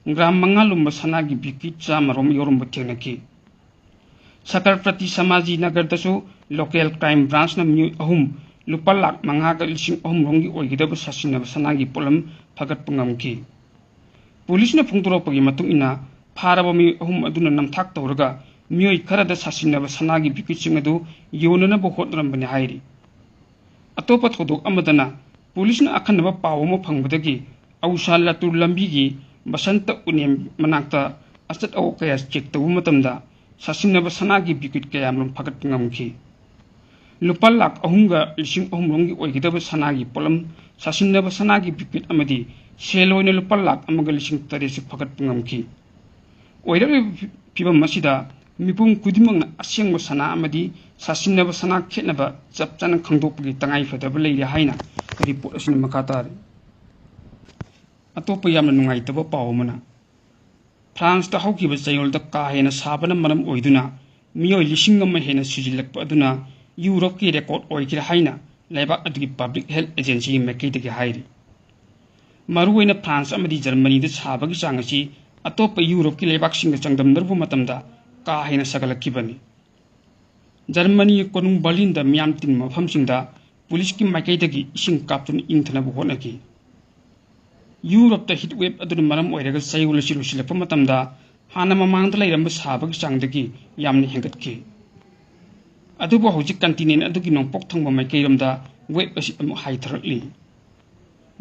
ꯒ꯭ꯔꯥꯝ ꯃꯉꯥ ꯂꯨꯝꯕ ꯁꯅꯥꯒꯤ ꯕꯤꯀ꯭ꯋꯤꯠ ꯆꯥꯝꯃꯔꯣꯝ ꯌꯥꯎꯔꯝꯕ ꯊꯦꯡꯅꯈꯤ꯫ ꯁꯀꯔꯄ꯭ꯔꯇꯤ ꯁꯃꯥꯖꯤ ꯅꯒꯔꯗꯁꯨ ꯂꯣꯀꯦꯜ ꯀ꯭ꯔꯥꯏꯝ ꯕ꯭ꯔꯥꯟꯁꯅ ꯃꯤꯑꯣꯏ ꯑꯍꯨꯝ ꯂꯨꯄꯥ ꯂꯥꯈ ꯃꯉꯥꯒ ꯂꯤꯁꯤꯡ ꯑꯍꯨꯝꯔꯣꯝꯒꯤ ꯑꯣꯏꯒꯗꯕ ꯁꯥꯁꯤꯟꯅꯕ ꯁꯅꯥꯒꯤ ꯄꯣꯠꯂꯝ ꯐꯥꯒꯠꯄ ꯉꯝꯈꯤ꯫ ꯄꯨꯂꯤꯁꯅ ꯐꯣꯡꯗꯣꯔꯛꯄꯒꯤ ꯃꯇꯨꯡ ꯏꯟꯅ, ꯐꯥꯔꯕ ꯃꯤꯑꯣꯏ ꯑꯍꯨꯝ ꯑꯗꯨꯅ ꯅꯝꯊꯥꯛ ꯇꯧꯔꯒ ꯃꯤꯑꯣꯏ ꯈꯔꯗ ꯁꯥꯁꯤꯟꯅꯕ ꯁꯅꯥꯒꯤ ꯕꯤꯀ꯭ꯋꯤꯠꯁꯤꯡ ꯑꯗꯨ ꯌꯣꯟꯅꯅꯕ ꯍꯣꯠꯅꯔꯝꯕꯅꯤ ꯍꯥꯏꯔꯤ꯫ ꯑꯇꯣꯞꯄ ꯊꯧꯗꯣꯛ ꯑꯃꯗꯅ, ꯄꯨꯂꯤꯁꯅ ꯑꯈꯟꯅꯕ ꯄꯥꯎ ꯑꯃ ꯐꯪꯕꯗꯒꯤ ꯑꯧꯁꯥ ꯂꯇꯨꯔ ꯂꯝꯕꯤꯒꯤ ꯕꯁꯟꯇ ꯎꯅꯦꯝ ꯃꯅꯥꯛꯇ ꯑꯆꯠ ꯑꯋꯣꯛ ꯀꯌꯥ ꯆꯦꯛ ꯇꯧꯕ ꯃꯇꯝꯗ ꯁꯥꯁꯤꯟꯅꯕ ꯁꯅꯥꯒꯤ ꯕꯤꯀ꯭ꯋꯤꯠ ꯀꯌꯥꯃꯔꯨꯝ ꯐꯥꯒꯠꯄ ꯉꯝꯈꯤ꯫ ꯂꯨꯄꯥ ꯂꯥꯈ ꯑꯍꯨꯝꯒ ꯂꯤꯁꯤꯡ ꯑꯍꯨꯝꯔꯣꯝꯒꯤ ꯑꯣꯏꯒꯗꯕ ꯁꯅꯥꯒꯤ ꯄꯣꯠꯂꯝ ꯁꯥꯁꯤꯟꯅꯕ ꯁꯅꯥꯒꯤ ꯕꯤꯀ꯭ꯋꯤꯠ ꯑꯃꯗꯤ ꯁꯦꯜ ꯑꯣꯏꯅ ꯂꯨꯄꯥ ꯂꯥꯈ ꯑꯃꯒ ꯂꯤꯁꯤꯡ ꯇꯔꯦꯠꯁꯨ ꯐꯥꯒꯠꯄ ꯉꯝꯈꯤ꯫ ꯑꯣꯏꯔꯛꯂꯤꯕ ꯐꯤ-, ꯐꯤꯚꯝ ꯑꯁꯤꯗ ꯃꯤꯄꯨꯝ ꯈꯨꯗꯤꯡꯃꯛꯅ ꯑꯁꯦꯡꯕ ꯁꯅꯥ ꯑꯃꯗꯤ ꯁꯥꯁꯤꯟꯅꯕ ꯁꯅꯥ ꯈꯦꯠꯅꯕ ꯆꯞ ꯆꯥꯅ ꯈꯪꯗꯣꯛꯄꯒꯤ ꯇꯉꯥꯏꯐꯗꯕ ꯂꯩꯔꯦ ꯍꯥꯏꯅ ꯔꯤꯄꯣꯔꯠ ꯑꯁꯤꯅ ꯃꯈꯥ ꯇꯥꯔꯤ꯫ ꯑꯇꯣꯞꯄ ꯌꯥꯝꯅ ꯅꯨꯡꯉꯥꯏꯇꯕ ꯄꯥꯎ ꯑꯃꯅ, ꯐ꯭ꯔꯥꯟꯁꯇ ꯍꯧꯈꯤꯕ ꯆꯌꯣꯜꯗ ꯀꯥ ꯍꯦꯟꯅ ꯁꯥꯕꯅ ꯃꯔꯝ ꯑꯣꯏꯗꯨꯅ ꯃꯤꯑꯣꯏ ꯂꯤꯁꯤꯡ ꯑꯃ ꯍꯦꯟꯅ ꯁꯤꯖꯤꯜꯂꯛꯄ ꯑꯗꯨꯅ ꯌꯨꯔꯣꯞꯀꯤ ꯔꯦꯀꯣꯔꯗ ꯑꯣꯏꯈ꯭ꯔꯦ ꯍꯥꯏꯅ ꯂꯩꯕꯥꯛ ꯑꯗꯨꯒꯤ ꯄꯕ꯭ꯂꯤꯛ ꯍꯦꯜꯊ ꯑꯦꯖꯦꯟꯁꯤꯒꯤ ꯃꯥꯏꯀꯩꯗꯒꯤ ꯍꯥꯏꯔꯤ꯫ ꯃꯔꯨꯑꯣꯏꯅ ꯐ꯭ꯔꯥꯟꯁ ꯑꯃꯗꯤ ꯖꯔꯃꯅꯤꯗ ꯁꯥꯕꯒꯤ ꯆꯥꯡ ꯑꯁꯤ ꯑꯇꯣꯞꯄ ꯌꯨꯔꯣꯞꯀꯤ ꯂꯩꯕꯥꯛꯁꯤꯡꯒ ꯆꯥꯡꯗꯝꯅꯔꯨꯕ ꯃꯇꯝꯗ ꯀꯥ ꯍꯦꯟꯅ ꯁꯥꯒꯠꯂꯛꯈꯤꯕꯅꯤ꯫ ꯖꯔꯃꯅꯤꯒꯤ ꯀꯣꯅꯨꯡ ꯕꯔꯂꯤꯟꯗ ꯃꯤꯌꯥꯝ ꯇꯤꯟꯕ ꯃꯐꯝꯁꯤꯡꯗ ꯄꯨꯂꯤꯁꯀꯤ ꯃꯥꯏꯀꯩꯗꯒꯤ ꯏꯁꯤꯡ ꯀꯥꯞꯇꯨꯅ ꯏꯪꯊꯅꯕ ꯍꯣꯠꯅꯈꯤ꯫ ꯌꯨꯔꯣꯞꯇ ꯍꯤꯠ ꯋꯦꯕ ꯑꯗꯨꯅ ꯃꯔꯝ ꯑꯣꯏꯔꯒ ꯆꯌꯣꯜ ꯑꯁꯤ ꯂꯣꯏꯁꯤꯜꯂꯛꯄ ꯃꯇꯝꯗ ꯍꯥꯟꯅ ꯃꯃꯥꯡꯗ ꯂꯩꯔꯝꯕ ꯁꯥꯕꯒꯤ ꯆꯥꯡꯗꯒꯤ ꯌꯥꯝꯅ ꯍꯦꯟꯒꯠꯈꯤ꯫ ꯑꯗꯨꯕꯨ ꯍꯧꯖꯤꯛ ꯀꯟꯇꯤꯅꯦꯟ ꯑꯗꯨꯒꯤ ꯅꯣꯡꯄꯣꯛ ꯊꯪꯕ ꯃꯥꯏꯀꯩꯔꯣꯝꯗ ꯋꯦꯕ ꯑꯁꯤ ꯑꯃꯨꯛ ꯍꯥꯏꯊꯔꯛꯂꯤ꯫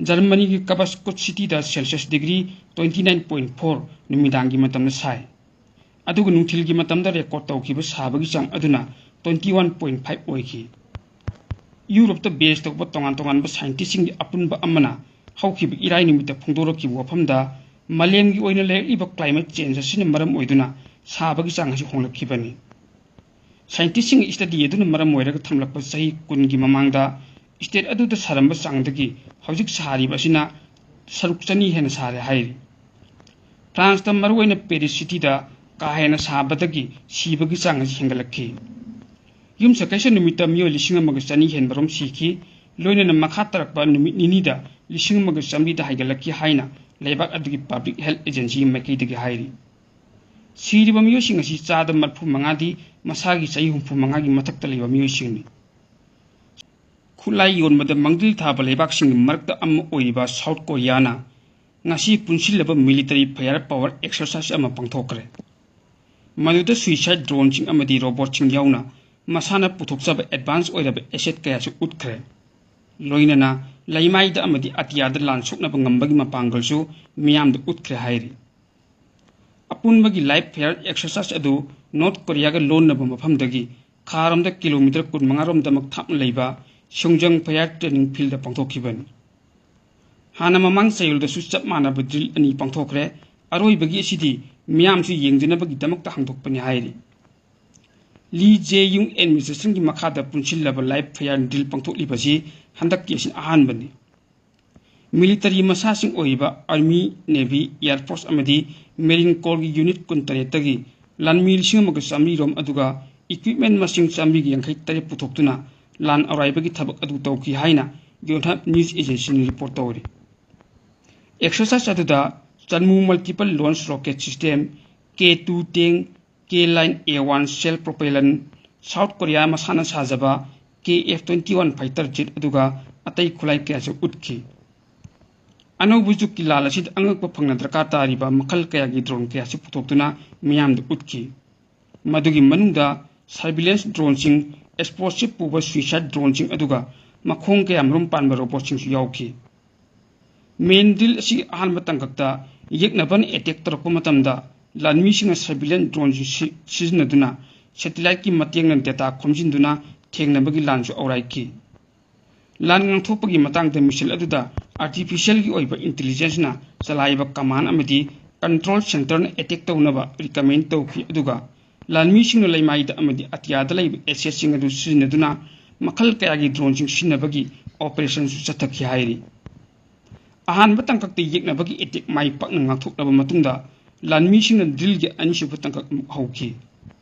ꯖꯔꯃꯅꯤꯒꯤ ꯀꯕꯁꯀꯨꯠ ꯁꯤꯇꯤꯗ Celsius degree twenty nine point four ꯅꯨꯃꯤꯗꯥꯡꯒꯤ ꯃꯇꯝꯗ ꯁꯥꯏ꯫ ꯑꯗꯨꯒ ꯅꯨꯡꯊꯤꯜꯒꯤ ꯃꯇꯝꯗ ꯔꯦꯀꯣꯔꯗ ꯇꯧꯈꯤꯕ ꯁꯥꯕꯒꯤ ꯆꯥꯡ ꯑꯗꯨꯅ ꯇ꯭ꯋꯦꯟꯇꯤ ꯋꯥꯟ ꯄꯣꯏꯟ ꯐꯥꯏꯚ ꯑꯣꯏꯈꯤ꯫ ꯌꯨꯔꯣꯞꯇ ꯕꯦꯖ ꯇꯧꯕ ꯇꯣꯉꯥꯟ ꯇꯣꯉꯥꯟꯕ ꯁꯥꯏꯟꯇꯤꯁꯁꯤꯡꯒꯤ ꯑꯄꯨꯟꯕ ꯑꯃꯅ ꯍꯧꯈꯤꯕ ꯏꯔꯥꯏ ꯅꯨꯃꯤꯠꯇ ꯐꯣꯡꯗꯣꯔꯛꯈꯤꯕ ꯋꯥꯐꯝꯗ ꯃꯥꯂꯦꯝꯒꯤ ꯑꯣꯏꯅ ꯂꯩꯔꯛꯂꯤꯕ ꯀ꯭ꯂꯥꯏꯃꯦꯠ ꯆꯦꯟꯖ ꯑꯁꯤꯅ ꯃꯔꯝ ꯑꯣꯏꯗꯨꯅ ꯁꯥꯕꯒꯤ ꯆꯥꯡ ꯑꯁꯤ ꯍꯣꯡꯂꯛꯈꯤꯕꯅꯤ꯫ ꯁꯥꯏꯟꯇꯤꯁꯁꯤꯡꯒꯤ ꯁ꯭ꯇꯗꯤ ꯑꯗꯨꯅ ꯃꯔꯝ ꯑꯣꯏꯔꯒ ꯊꯝꯂꯛꯄ ꯆꯍꯤ ꯀꯨꯟꯒꯤ ꯃꯃꯥꯡꯗ ꯁ꯭ꯇꯦꯠ ꯑꯗꯨꯗ ꯁꯥꯔꯝꯕ ꯆꯥꯡꯗꯒꯤ ꯍꯧꯖꯤꯛ ꯁꯥꯔꯤꯕ ꯑꯁꯤꯅ ꯁꯔꯨꯛ ꯆꯅꯤ ꯍꯦꯟꯅ ꯁꯥꯔꯦ ꯍꯥꯏꯔꯤ꯫ ꯐ꯭ꯔꯥꯟꯁꯇ ꯃꯔꯨꯑꯣꯏꯅ ꯄꯦꯔꯤꯁ ꯁꯤꯇꯤꯗ ꯀꯥ ꯍꯦꯟꯅ ꯁꯥꯕꯗꯒꯤ ꯁꯤꯕꯒꯤ ꯆꯥꯡ ꯑꯁꯤ ꯍꯦꯟꯒꯠꯂꯛꯈꯤ꯫ ꯌꯨꯝꯁꯀꯩꯁ ꯅꯨꯃꯤꯠꯇ ꯃꯤꯑꯣꯏ ꯂꯤꯁꯤꯡ ꯑꯃꯒ ꯆꯅꯤ ꯍꯦꯟꯕꯔꯣꯝ ꯁꯤꯈꯤ꯫ ꯂꯣꯏꯅꯅ ꯃꯈꯥ ꯇꯥꯔꯛꯄ ꯅꯨꯃꯤꯠ ꯅꯤꯅꯤꯗ ꯂꯤꯁꯤꯡ ꯑꯃꯒ ꯆꯥꯃꯔꯤꯗ ꯍꯥꯏꯒꯠꯂꯛꯈꯤ ꯍꯥꯏꯅ ꯂꯩꯕꯥꯛ ꯑꯗꯨꯒꯤ ꯄꯕ꯭ꯂꯤꯛ ꯍꯦꯜꯊ ꯑꯦꯖꯦꯟꯁꯤꯒꯤ ꯃꯥꯏꯀꯩꯗꯒꯤ ꯍꯥꯏꯔꯤ꯫ ꯁꯤꯔꯤꯕ ꯃꯤꯑꯣꯏꯁꯤꯡ ꯑꯁꯤ ꯆꯥꯗ ꯃꯔꯤꯐꯨ ꯃꯉꯥꯗꯤ ꯃꯁꯥꯒꯤ ꯆꯍꯤ ꯍꯨꯝꯐꯨ ꯃꯉꯥꯒꯤ ꯃꯊꯛꯇ ꯂꯩꯕ ꯃꯤꯑꯣꯏꯁꯤꯡꯅꯤ꯫ ꯈꯨꯠꯂꯥꯏ ꯌꯣꯟꯕꯗ ꯃꯥꯡꯖꯤꯜ ꯊꯥꯕ ꯂꯩꯕꯥꯛꯁꯤꯡꯒꯤ ꯃꯔꯛꯇ ꯑꯃ ꯑꯣꯏꯔꯤꯕ ꯁꯥꯎꯠ ꯀꯣꯔꯤꯌꯥꯅ ꯉꯁꯤ ꯄꯨꯟꯁꯤꯜꯂꯕ ꯃꯤꯂꯤꯇꯔꯤ ꯐꯥꯌꯔ ꯄꯥꯋꯔ ꯑꯦꯛꯁꯔꯁꯥꯏꯖ ꯑꯃ ꯄꯥꯡꯊꯣꯛꯈ꯭ꯔꯦ꯫ ꯃꯗꯨꯗ ꯁꯨꯏꯁꯥꯏꯗ ꯗ꯭ꯔꯣꯟꯁꯤꯡ ꯑꯃꯗꯤ ꯔꯣꯕꯣꯠꯁꯤꯡ ꯌꯥꯎꯅ ꯃꯁꯥꯅ ꯄꯨꯊꯣꯛꯆꯕ ꯑꯦꯗꯚꯥꯟꯁ ꯑꯣꯏꯔꯕ ꯑꯦꯁꯦꯠ ꯀꯌꯥꯁꯨ ꯎꯠꯈ꯭ꯔꯦ꯫ ꯂꯣꯏꯅꯅ ꯂꯩꯃꯥꯏꯗ ꯑꯃꯗꯤ ꯑꯇꯤꯌꯥꯗ ꯂꯥꯟ ꯁꯣꯛꯅꯕ ꯉꯝꯕꯒꯤ ꯃꯄꯥꯡꯒꯜꯁꯨ ꯃꯤꯌꯥꯝꯗ ꯎꯠꯈ꯭ꯔꯦ ꯍꯥꯏꯔꯤ꯫ ꯑꯄꯨꯟꯕꯒꯤ ꯂꯥꯏꯚ ꯐꯥꯌꯔ ꯑꯦꯛꯁꯔꯁꯥꯏꯖ ꯑꯗꯨ ꯅꯣꯔꯠ ꯀꯣꯔꯤꯌꯥꯒ ꯂꯣꯟꯅꯕ ꯃꯐꯝꯗꯒꯤ ꯈꯥꯔꯣꯝꯗ ꯀꯤꯂꯣꯃꯤꯇꯔ ꯀꯨꯟꯃꯉꯥ ꯔꯣꯝꯗꯃꯛ ꯊꯥꯞꯅ ꯂꯩꯕ ꯁꯨꯡꯖꯪ ꯐꯥꯌꯔ ꯇ꯭ꯔꯦꯅꯤꯡ ꯐꯤꯜꯗ ꯄꯥꯡꯊꯣꯛꯈꯤꯕꯅꯤ꯫ ꯍꯥꯟꯅ ꯃꯃꯥꯡ ꯆꯌꯣꯜꯗꯁꯨ ꯆꯞ ꯃꯥꯟꯅꯕ ꯗ꯭ꯔꯤꯜ ꯑꯅꯤ ꯄꯥꯡꯊꯣꯛꯈ꯭ꯔꯦ꯫ ꯑꯔꯣꯏꯕꯒꯤ ꯑꯁꯤꯗꯤ ꯃꯤꯌꯥꯝꯁꯨ ꯌꯦꯡꯗꯅꯕꯒꯤꯗꯃꯛꯇ ꯍꯥꯡꯗꯣꯛꯄꯅꯤ ꯍꯥꯏꯔꯤ꯫ ꯂꯤ ꯖꯦ ꯌꯨꯡ ꯑꯦꯗꯃꯤꯅꯤꯁꯇ꯭ꯔꯦꯁꯟꯒꯤ ꯃꯈꯥꯗ ꯄꯨꯟꯁꯤꯜꯂꯕ ꯂꯥꯏꯚ ꯐꯥꯌꯔ ꯗ꯭ꯔꯤꯜ ꯄꯥꯡꯊꯣꯛꯂꯤꯕꯁꯤ ꯍꯟꯗꯛꯀꯤ ꯑꯁꯤꯅ ꯑꯍꯥꯟꯕꯅꯤ꯫ ꯃꯤꯂꯤꯇꯔꯤ ꯃꯁꯥꯁꯤꯡ ꯑꯣꯏꯔꯤꯕ ꯑꯥꯔꯃꯤ, ꯅꯦꯚꯤ, ꯑꯦꯌꯔ ꯐꯣꯔꯁ ꯑꯃꯗꯤ ꯃꯦꯔꯤꯟ ꯀꯣꯔꯒꯤ ꯌꯨꯅꯤꯠ ꯀꯨꯟꯇꯔꯦꯠꯇꯒꯤ ꯂꯥꯟꯃꯤ ꯂꯤꯁꯤꯡ ꯑꯃꯒ ꯆꯥꯃꯔꯤ ꯔꯣꯝ ꯑꯗꯨꯒ ꯏꯀ꯭ꯋꯤꯞꯃꯦꯟ ꯃꯁꯤꯡ ꯆꯥꯃꯔꯤꯒ ꯌꯥꯡꯈꯩ ꯇꯔꯦꯠ ꯄꯨꯊꯣꯛꯇꯨꯅ ꯂꯥꯟ ꯑꯔꯥꯏꯕꯒꯤ ꯊꯕꯛ ꯑꯗꯨ ꯇꯧꯈꯤ ꯍꯥꯏꯅ ꯌꯣꯟꯍꯞ ꯅ꯭ꯌꯨꯁ ꯑꯦꯖꯦꯟꯁꯤꯅ ꯔꯤꯄꯣꯔꯠ ꯇꯧꯔꯤ꯫ ꯑꯦꯛꯁꯔꯁꯥꯏꯖ ꯑꯗꯨꯗ ꯆꯟꯃꯨ multiple launch rocket system, K two ten, K line A one self propelled, South Korea ꯃꯁꯥꯅ ꯁꯥꯖꯕ K F twenty one fighter jet ꯑꯗꯨꯒ ꯑꯇꯩ ꯈꯨꯠꯂꯥꯏ ꯀꯌꯥꯁꯨ ꯎꯠꯈꯤ꯫ ꯑꯅꯧꯕ ꯖꯨꯒꯀꯤ ꯂꯥꯟ ꯑꯁꯤꯗ ꯑꯉꯛꯄ ꯐꯪꯅ ꯗꯔꯀꯥꯔ ꯇꯥꯔꯤꯕ ꯃꯈꯜ ꯀꯌꯥꯒꯤ ꯗ꯭ꯔꯣꯟ ꯀꯌꯥꯁꯨ ꯄꯨꯊꯣꯛꯇꯨꯅ ꯃꯤꯌꯥꯝꯗ ꯎꯠꯈꯤ꯫ ꯃꯗꯨꯒꯤ ꯃꯅꯨꯡꯗ ꯁꯔꯚꯤꯂꯦꯟꯁ ꯗ꯭ꯔꯣꯟꯁꯤꯡ, ꯑꯦꯛꯁꯄ꯭ꯂꯣꯁꯤꯚ ꯄꯨꯕ ꯁꯨꯏꯁꯥꯏꯗ ꯗ꯭ꯔꯣꯟꯁꯤꯡ ꯑꯗꯨꯒ ꯃꯈꯣꯡ ꯀꯌꯥꯃꯔꯨꯝ ꯄꯥꯟꯕ ꯔꯣꯕꯣꯠꯁꯤꯡꯁꯨ ꯌꯥꯎꯈꯤ꯫ ꯃꯦꯟ ꯗ꯭ꯔꯤꯜ ꯑꯁꯤ ꯑꯍꯥꯟꯕ ꯇꯥꯡꯀꯛꯇ ꯌꯦꯛꯅꯕꯅ ꯑꯦꯇꯦꯛ ꯇꯧꯔꯛꯄ ꯃꯇꯝꯗ ꯂꯥꯟꯃꯤꯁꯤꯡꯅ surveillance drone ꯁꯤ-, ꯁꯤꯖꯤꯟꯅꯗꯨꯅ satellite ꯀꯤ ꯃꯇꯦꯡꯅ data ꯈꯣꯝꯖꯤꯟꯗꯨꯅ ꯊꯦꯡꯅꯕꯒꯤ ꯂꯥꯟꯁꯨ ꯑꯧꯔꯥꯏꯈꯤ꯫ ꯂꯥꯟ ꯉꯥꯡꯊꯣꯛꯄꯒꯤ ꯃꯇꯥꯡꯗ ꯃꯤꯁꯤꯜ ꯑꯗꯨꯗ artificial ꯒꯤ ꯑꯣꯏꯕ intelligence ꯅ ꯆꯂꯥꯏꯕ command ꯑꯃꯗꯤ control centre ꯅ attack ꯇꯧꯅꯕ recommend ꯇꯧꯈꯤ, ꯑꯗꯨꯒ ꯂꯥꯟꯃꯤꯁꯤꯡꯅ ꯂꯩꯃꯥꯏꯗ ꯑꯃꯗꯤ ꯑꯇꯤꯌꯥꯗ ꯂꯩꯕ asset ꯁꯤꯡ ꯑꯗꯨ ꯁꯤꯖꯤꯟꯅꯗꯨꯅ ꯃꯈꯜ ꯀꯌꯥꯒꯤ drone ꯁꯤꯡ ꯁꯤꯖꯤꯟꯅꯕꯒꯤ operation ꯁꯨ ꯆꯠꯊꯈꯤ ꯍꯥꯏꯔꯤ꯫ ꯑꯍꯥꯟꯕ ꯇꯥꯡꯀꯛꯇ ꯌꯦꯛꯅꯕꯒꯤ attack ꯃꯥꯏ ꯄꯥꯛꯅ ꯉꯥꯛꯊꯣꯛꯂꯕ ꯃꯇꯨꯡꯗ, ꯂꯥꯟꯃꯤꯁꯤꯡꯅ drill ꯒꯤ ꯑꯅꯤꯁꯨꯕ ꯇꯥꯡꯀꯛ ꯑꯃꯨꯛ ꯍꯧꯈꯤ꯫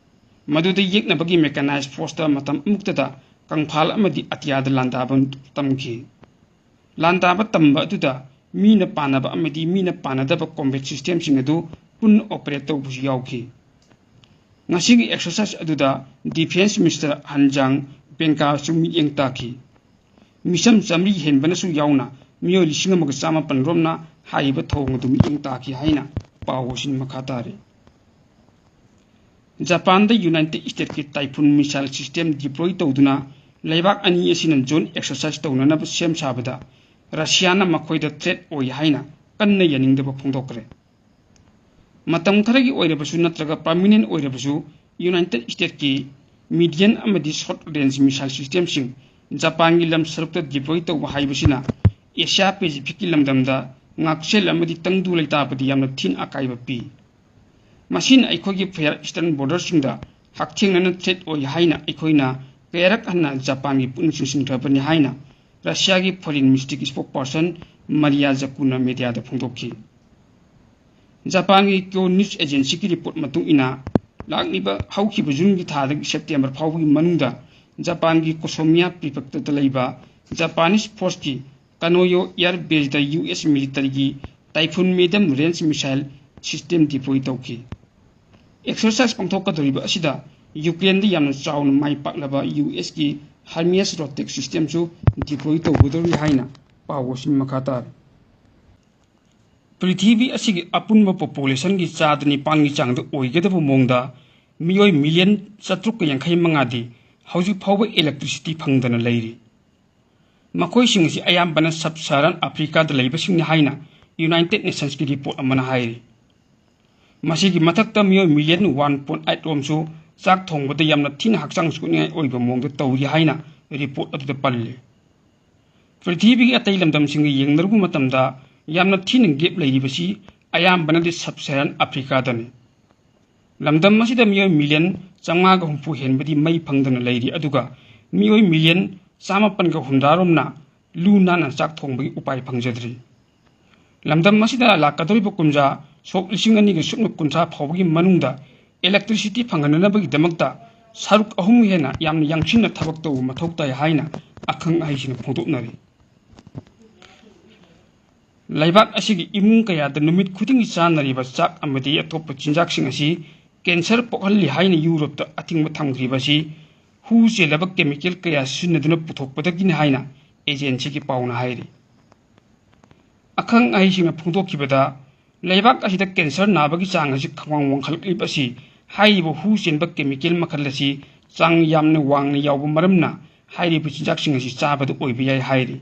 ꯃꯗꯨꯗ ꯌꯦꯛꯅꯕꯒꯤ mechanized force ꯇ ꯃꯇꯝ ꯑꯃꯨꯛꯇꯗ ꯀꯪꯐꯥꯜ ꯑꯃꯗꯤ ꯑꯇꯤꯌꯥꯗ ꯂꯥꯟꯗꯥꯕ ꯇꯝꯈꯤ꯫ ꯂꯥꯟꯗꯥꯕ ꯇꯝꯕ ꯑꯗꯨꯗ ꯃꯤꯅ ꯄꯥꯟꯅꯕ ꯑꯃꯗꯤ ꯃꯤꯅ ꯄꯥꯟꯅꯗꯕ combat system ꯁꯤꯡ ꯑꯗꯨ ꯄꯨꯟꯅ operate ꯇꯧꯕꯁꯨ ꯌꯥꯎꯈꯤ꯫ ꯉꯁꯤꯒꯤ exercise ꯑꯗꯨꯗ Defence Minister Han Jang Benka ꯁꯨ ꯃꯤꯠꯌꯦꯡ ꯇꯥꯈꯤ꯫ ꯃꯤꯆꯝ ꯆꯥꯃꯔꯤ ꯍꯦꯟꯕꯅꯁꯨ ꯌꯥꯎꯅ ꯃꯤꯑꯣꯏ ꯂꯤꯁꯤꯡ ꯑꯃꯒ ꯆꯥꯃꯥꯄꯟ ꯔꯣꯝꯅ ꯍꯥꯏꯔꯤꯕ ꯊꯧꯑꯣꯡ ꯑꯗꯨ ꯃꯤꯠꯌꯦꯡ ꯇꯥꯈꯤ ꯍꯥꯏꯅ ꯄꯥꯎ ꯑꯁꯤꯅ ꯃꯈꯥ ꯇꯥꯔꯤ꯫ ꯖꯄꯥꯟꯗ United States ꯀꯤ Typhoon missile system deploy ꯇꯧꯗꯨꯅ ꯂꯩꯕꯥꯛ ꯑꯅꯤ ꯑꯁꯤꯅ joint exercise ꯇꯧꯅꯅꯕ ꯁꯦꯝ ꯁꯥꯕꯗ ꯔꯁꯤꯌꯥꯅ ꯃꯈꯣꯏꯗ threat ꯑꯣꯏ ꯍꯥꯏꯅ ꯀꯟꯅ ꯌꯥꯅꯤꯡꯗꯕ ꯐꯣꯡꯗꯣꯛꯈ꯭ꯔꯦ꯫ ꯃꯇꯝ ꯈꯔꯒꯤ ꯑꯣꯏꯔꯕꯁꯨ ꯅꯠꯇ꯭ꯔꯒ permanent ꯑꯣꯏꯔꯕꯁꯨ, United States ꯀꯤ medium ꯑꯃꯗꯤ short range missile system ꯁꯤꯡ ꯖꯄꯥꯟꯒꯤ ꯂꯝ ꯁꯔꯨꯛꯇ deploy ꯇꯧꯕ ꯍꯥꯏꯕꯁꯤꯅ Asia Pacific ꯀꯤ ꯂꯝꯗꯝꯗ ꯉꯥꯛꯁꯦꯜ ꯑꯃꯗꯤ ꯇꯪꯗꯨ ꯂꯩꯇꯥꯕꯗ ꯌꯥꯝꯅ ꯊꯤꯅ ꯑꯀꯥꯏꯕ ꯄꯤ꯫ ꯃꯁꯤꯅ ꯑꯩꯈꯣꯏꯒꯤ Far Eastern border ꯁꯤꯡꯗ ꯍꯛꯊꯦꯡꯅꯅ threat ꯑꯣꯏ ꯍꯥꯏꯅ ꯑꯩꯈꯣꯏꯅ ꯀꯌꯥꯔꯛ ꯍꯟꯅ ꯖꯄꯥꯟꯒꯤ ꯄꯨꯛꯅꯤꯡ ꯆꯤꯡꯁꯤꯟꯈ꯭ꯔꯕꯅꯤ ꯍꯥꯏꯅ ꯔꯁꯤꯌꯥꯒꯤ Foreign Ministry ꯒꯤ spokesperson Maria Zakuna media ꯗ ꯐꯣꯡꯗꯣꯛꯈꯤ꯫ ꯖꯄꯥꯟꯒꯤ Kyo News Agency ꯒꯤ report ꯃꯇꯨꯡ ꯏꯟꯅ, ꯂꯥꯛꯂꯤꯕ ꯍꯧꯈꯤꯕ June ꯒꯤ ꯊꯥꯗꯒꯤ September ꯐꯥꯎꯕꯒꯤ ꯃꯅꯨꯡꯗ ꯖꯄꯥꯟꯒꯤ Kosomiya prefecture ꯗ ꯂꯩꯕ Japanese force ꯀꯤ Kanoyo air base ꯇ U S military ꯒꯤ Typhoon medium range missile system deploy ꯇꯧꯈꯤ꯫ Exercise ꯄꯥꯡꯊꯣꯛꯀꯗꯧꯔꯤꯕ ꯑꯁꯤꯗ Ukraine ꯗ ꯌꯥꯝꯅ ꯆꯥꯎꯅ ꯃꯥꯏ ꯄꯥꯛꯂꯕ U S ꯀꯤ Hermes rocket system ꯁꯨ deploy ꯇꯧꯒꯗꯧꯔꯤ ꯍꯥꯏꯅ ꯄꯥꯎ ꯑꯁꯤꯅ ꯃꯈꯥ ꯇꯥꯔꯤ꯫ ꯄ꯭ꯔꯤꯊꯤꯕꯤ ꯑꯁꯤꯒꯤ ꯑꯄꯨꯟꯕ population ꯒꯤ ꯆꯥꯗ ꯅꯤꯄꯥꯟꯒꯤ ꯆꯥꯡꯗ ꯑꯣꯏꯒꯗꯕ ꯃꯑꯣꯡꯗ ꯃꯤꯑꯣꯏ million ꯆꯥꯇ꯭ꯔꯨꯛꯀ ꯌꯥꯡꯈꯩ ꯃꯉꯥꯗꯤ ꯍꯧꯖꯤꯛ ꯐꯥꯎꯕ electricity ꯐꯪꯗꯅ ꯂꯩꯔꯤ꯫ ꯃꯈꯣꯏꯁꯤꯡ ꯑꯁꯤ ꯑꯌꯥꯝꯕꯅ Sub-Saharan Africa ꯗ ꯂꯩꯕꯁꯤꯡꯅꯤ ꯍꯥꯏꯅ United Nations ꯀꯤ report ꯑꯃꯅ ꯍꯥꯏꯔꯤ꯫ ꯃꯁꯤꯒꯤ ꯃꯊꯛꯇ ꯃꯤꯑꯣꯏ ꯃꯤꯂꯤꯌꯟ ꯋꯥꯟ ꯄꯣꯏꯟ ꯑꯩꯠ ꯔꯣꯝꯁꯨ ꯆꯥꯛ ꯊꯣꯡꯕꯗ ꯌꯥꯝꯅ ꯊꯤꯅ ꯍꯛꯆꯥꯡ ꯁꯣꯛꯅꯤꯡꯉꯥꯏ ꯑꯣꯏꯕ ꯃꯑꯣꯡꯗ ꯇꯧꯔꯤ ꯍꯥꯏꯅ ꯔꯤꯄꯣꯔꯠ ꯑꯗꯨꯗ ꯄꯜꯂꯤ꯫ ꯄ꯭ꯔꯤꯊꯤꯕꯤꯒꯤ ꯑꯇꯩ ꯂꯝꯗꯝꯁꯤꯡꯒ ꯌꯦꯡꯅꯔꯨꯕ ꯃꯇꯝꯗ ꯌꯥꯝꯅ ꯊꯤꯅ ꯒꯦꯞ ꯂꯩꯔꯤꯕꯁꯤ ꯑꯌꯥꯝꯕꯅꯗꯤ ꯁꯕ ꯁꯍꯥꯔꯥꯟ ꯑꯐ꯭ꯔꯤꯀꯥꯗꯅꯤ꯫ ꯂꯝꯗꯝ ꯑꯁꯤꯗ ꯃꯤꯑꯣꯏ ꯃꯤꯂꯤꯌꯟ ꯆꯥꯝꯃꯉꯥꯒ ꯍꯨꯝꯐꯨ ꯍꯦꯟꯕꯗꯤ ꯃꯩ ꯐꯪꯗꯅ ꯂꯩꯔꯤ, ꯑꯗꯨꯒ ꯃꯤꯑꯣꯏ ꯃꯤꯂꯤꯌꯟ ꯆꯥꯃꯥꯄꯟꯒ ꯍꯨꯝꯗ꯭ꯔꯥꯔꯣꯝꯅ ꯂꯨ ꯅꯥꯟꯅ ꯆꯥꯛ ꯊꯣꯡꯕꯒꯤ ꯎꯄꯥꯏ ꯐꯪꯖꯗ꯭ꯔꯤ꯫ ꯂꯝꯗꯝ ꯑꯁꯤꯗ ꯂꯥꯛꯀꯗꯧꯔꯤꯕ ꯀꯨꯝꯖꯥ ꯁꯣꯛ ꯂꯤꯁꯤꯡ ꯑꯅꯤꯒ ꯁꯨꯞꯅ ꯀꯨꯟꯊ꯭ꯔꯥ ꯐꯥꯎꯕꯒꯤ ꯃꯅꯨꯡꯗ electricity ꯐꯪꯍꯟꯅꯅꯕꯒꯤꯗꯃꯛꯇ ꯁꯔꯨꯛ ꯑꯍꯨꯝ ꯍꯦꯟꯅ ꯌꯥꯝꯅ ꯌꯥꯡꯁꯤꯟꯅ ꯊꯕꯛ ꯇꯧꯕ ꯃꯊꯧ ꯇꯥꯏ ꯍꯥꯏꯅ ꯑꯈꯪ ꯑꯍꯩꯁꯤꯡꯅ ꯐꯣꯡꯗꯣꯛꯅꯔꯤ꯫ ꯂꯩꯕꯥꯛ ꯑꯁꯤꯒꯤ ꯏꯃꯨꯡ ꯀꯌꯥꯗ ꯅꯨꯃꯤꯠ ꯈꯨꯗꯤꯡꯒꯤ ꯆꯥꯅꯔꯤꯕ ꯆꯥꯛ ꯑꯃꯗꯤ ꯑꯇꯣꯞꯄ ꯆꯤꯟꯖꯥꯛꯁꯤꯡ ꯑꯁꯤ ꯀꯦꯟꯁꯔ ꯄꯣꯛꯍꯜꯂꯤ ꯍꯥꯏꯅ ꯌꯨꯔꯣꯞꯇ ꯑꯊꯤꯡꯕ ꯊꯝꯈ꯭ꯔꯤꯕ ꯑꯁꯤ ꯍꯨ ꯆꯦꯜꯂꯕ ꯀꯦꯃꯤꯀꯦꯜ ꯀꯌꯥ ꯁꯤꯖꯤꯟꯅꯗꯨꯅ ꯄꯨꯊꯣꯛꯄꯗꯒꯤꯅꯤ ꯍꯥꯏꯅ ꯑꯦꯖꯦꯟꯁꯤꯒꯤ ꯄꯥꯎꯅ ꯍꯥꯏꯔꯤ꯫ ꯑꯈꯪ ꯑꯍꯩꯁꯤꯡꯅ ꯐꯣꯡꯗꯣꯛꯈꯤꯕꯗ, ꯂꯩꯕꯥꯛ ꯑꯁꯤꯗ ꯀꯦꯟꯁꯔ ꯅꯥꯕꯒꯤ ꯆꯥꯡ ꯑꯁꯤ ꯈ꯭ꯋꯥꯡ ꯋꯥꯡꯈꯠꯂꯛꯂꯤꯕ ꯑꯁꯤ ꯍꯥꯏꯔꯤꯕ ꯍꯨ ꯆꯦꯟꯕ ꯀꯦꯃꯤꯀꯦꯜ ꯃꯈꯜ ꯑꯁꯤ ꯆꯥꯡ ꯌꯥꯝꯅ ꯋꯥꯡꯅ ꯌꯥꯎꯕ ꯃꯔꯝꯅ ꯍꯥꯏꯔꯤꯕ ꯆꯤꯟꯖꯥꯛꯁꯤꯡ ꯑꯁꯤ ꯆꯥꯕꯗ ꯑꯣꯏꯕ ꯌꯥꯏ ꯍꯥꯏꯔꯤ꯫